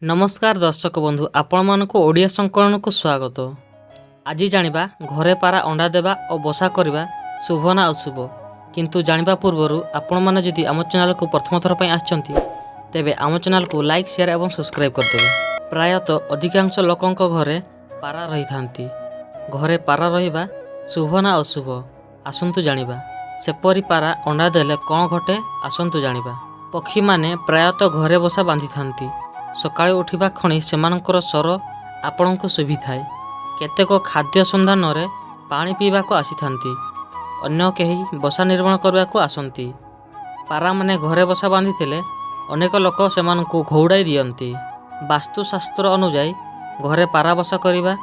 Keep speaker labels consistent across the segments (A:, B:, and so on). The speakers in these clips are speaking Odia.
A: ନମସ୍କାର ଦର୍ଶକ ବନ୍ଧୁ, ଆପଣମାନଙ୍କୁ ଓଡ଼ିଆ ସଂକଳନକୁ ସ୍ୱାଗତ। ଆଜି ଜାଣିବା, ଘରେ ପାରା ଅଣ୍ଡା ଦେବା ଓ ବସା କରିବା ଶୁଭ ନା ଅଶୁଭ। କିନ୍ତୁ ଜାଣିବା ପୂର୍ବରୁ ଆପଣମାନେ ଯଦି ଆମ ଚ୍ୟାନେଲକୁ ପ୍ରଥମ ଥର ପାଇଁ ଆସିଛନ୍ତି, ତେବେ ଆମ ଚ୍ୟାନେଲକୁ ଲାଇକ୍, ସେୟାର ଏବଂ ସବସ୍କ୍ରାଇବ୍ କରିଦେବେ। ପ୍ରାୟତଃ ଅଧିକାଂଶ ଲୋକଙ୍କ ଘରେ ପାରା ରହିଥାନ୍ତି। ଘରେ ପାରା ରହିବା ଶୁଭ ନା ଅଶୁଭ, ଆସନ୍ତୁ ଜାଣିବା। ସେପରି ପାରା ଅଣ୍ଡା ଦେଲେ କ'ଣ ଘଟେ, ଆସନ୍ତୁ ଜାଣିବା। ପକ୍ଷୀମାନେ ପ୍ରାୟତଃ ଘରେ ବସା ବାନ୍ଧିଥାନ୍ତି। ସକାଳୁ ଉଠିବା କ୍ଷଣି ସେମାନଙ୍କର ସ୍ୱର ଆପଣଙ୍କୁ ଶୁଭିଥାଏ। କେତେକ ଖାଦ୍ୟ ସନ୍ଧାନରେ ପାଣି ପିଇବାକୁ ଆସିଥାନ୍ତି, ଅନ୍ୟ କେହି ବସା ନିର୍ମାଣ କରିବାକୁ ଆସନ୍ତି। ପାରାମାନେ ଘରେ ବସା ବାନ୍ଧିଥିଲେ ଅନେକ ଲୋକ ସେମାନଙ୍କୁ ଘଉଡ଼ାଇ ଦିଅନ୍ତି। ବାସ୍ତୁଶାସ୍ତ୍ର ଅନୁଯାୟୀ ଘରେ ପାରା ବସା କରିବା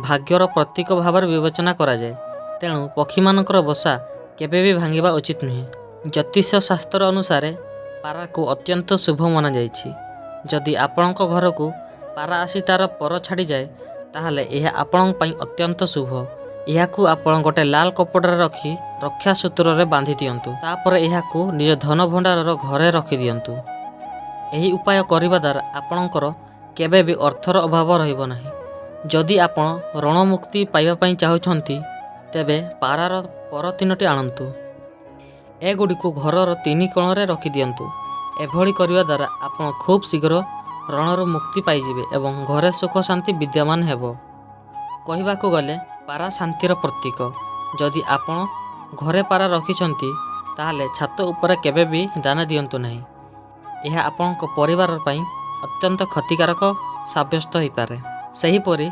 A: ଭାଗ୍ୟର ପ୍ରତୀକ ଭାବରେ ବିବେଚନା କରାଯାଏ। ତେଣୁ ପକ୍ଷୀମାନଙ୍କର ବସା କେବେ ବି ଭାଙ୍ଗିବା ଉଚିତ ନୁହେଁ। ଜ୍ୟୋତିଷ ଶାସ୍ତ୍ର ଅନୁସାରେ ପାରାକୁ ଅତ୍ୟନ୍ତ ଶୁଭ ମନାଯାଇଛି। ଯଦି ଆପଣଙ୍କ ଘରକୁ ପାରା ଆସି ତାର ପର ଛାଡ଼ିଯାଏ, ତାହେଲେ ଏହା ଆପଣଙ୍କ ପାଇଁ ଅତ୍ୟନ୍ତ ଶୁଭ। ଏହାକୁ ଆପଣ ଗୋଟେ ଲାଲ କପଡ଼ାରେ ରଖି ରକ୍ଷା ସୂତ୍ରରେ ବାନ୍ଧି ଦିଅନ୍ତୁ। ତାପରେ ଏହାକୁ ନିଜ ଧନ ଭଣ୍ଡାରର ଘରେ ରଖିଦିଅନ୍ତୁ। ଏହି ଉପାୟ କରିବା ଦ୍ୱାରା ଆପଣଙ୍କର କେବେ ବି ଅର୍ଥର ଅଭାବ ରହିବ ନାହିଁ। ଯଦି ଆପଣ ଋଣମୁକ୍ତି ପାଇବା ପାଇଁ ଚାହୁଁଛନ୍ତି, ତେବେ ପାରାର ପର ତିନୋଟି ଆଣନ୍ତୁ। ଏଗୁଡ଼ିକୁ ଘରର ତିନି କୋଣରେ ରଖିଦିଅନ୍ତୁ। ଏଭଳି କରିବା ଦ୍ୱାରା ଆପଣ ଖୁବ୍ ଶୀଘ୍ର ଋଣରୁ ମୁକ୍ତି ପାଇଯିବେ ଏବଂ ଘରେ ସୁଖ ଶାନ୍ତି ବିଦ୍ୟମାନ ହେବ। କହିବାକୁ ଗଲେ ପାରା ଶାନ୍ତିର ପ୍ରତୀକ। ଯଦି ଆପଣ ଘରେ ପାରା ରଖିଛନ୍ତି, ତାହେଲେ ଛାତ ଉପରେ କେବେ ବି ଦାନା ଦିଅନ୍ତୁ ନାହିଁ। ଏହା ଆପଣଙ୍କ ପରିବାର ପାଇଁ ଅତ୍ୟନ୍ତ କ୍ଷତିକାରକ ସାବ୍ୟସ୍ତ ହୋଇପାରେ। ସେହିପରି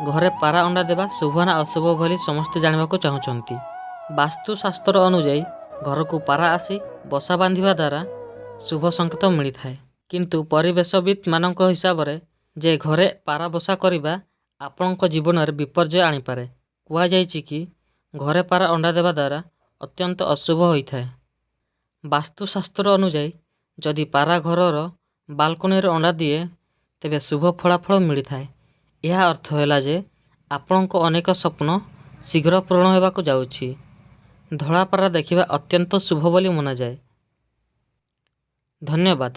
A: ଘରେ ପାରା ଅଣ୍ଡା ଦେବା ଶୁଭ ନା ଅଶୁଭ ବୋଲି ସମସ୍ତେ ଜାଣିବାକୁ ଚାହୁଁଛନ୍ତି। ବାସ୍ତୁଶାସ୍ତ୍ର ଅନୁଯାୟୀ ଘରକୁ ପାରା ଆସି ବସା ବାନ୍ଧିବା ଦ୍ୱାରା ଶୁଭ ସଂକେତ ମିଳିଥାଏ। କିନ୍ତୁ ପରିବେଶବିତ୍ ମାନଙ୍କ ହିସାବରେ ଯେ ଘରେ ପାରା ବସା କରିବା ଆପଣଙ୍କ ଜୀବନରେ ବିପର୍ଯ୍ୟୟ ଆଣିପାରେ। କୁହାଯାଇଛି କି ଘରେ ପାରା ଅଣ୍ଡା ଦେବା ଦ୍ୱାରା ଅତ୍ୟନ୍ତ ଅଶୁଭ ହୋଇଥାଏ। ବାସ୍ତୁଶାସ୍ତ୍ର ଅନୁଯାୟୀ ଯଦି ପାରା ଘରର ବାଲକୋନିରେ ଅଣ୍ଡା ଦିଏ, ତେବେ ଶୁଭ ଫଳାଫଳ ମିଳିଥାଏ। ଏହା ଅର୍ଥ ହେଲା ଯେ ଆପଣଙ୍କ ଅନେକ ସ୍ୱପ୍ନ ଶୀଘ୍ର ପୂରଣ ହେବାକୁ ଯାଉଛି। ଧଳା ପାରା ଦେଖିବା ଅତ୍ୟନ୍ତ ଶୁଭ ବୋଲି ମନାଯାଏ। ଧନ୍ୟବାଦ।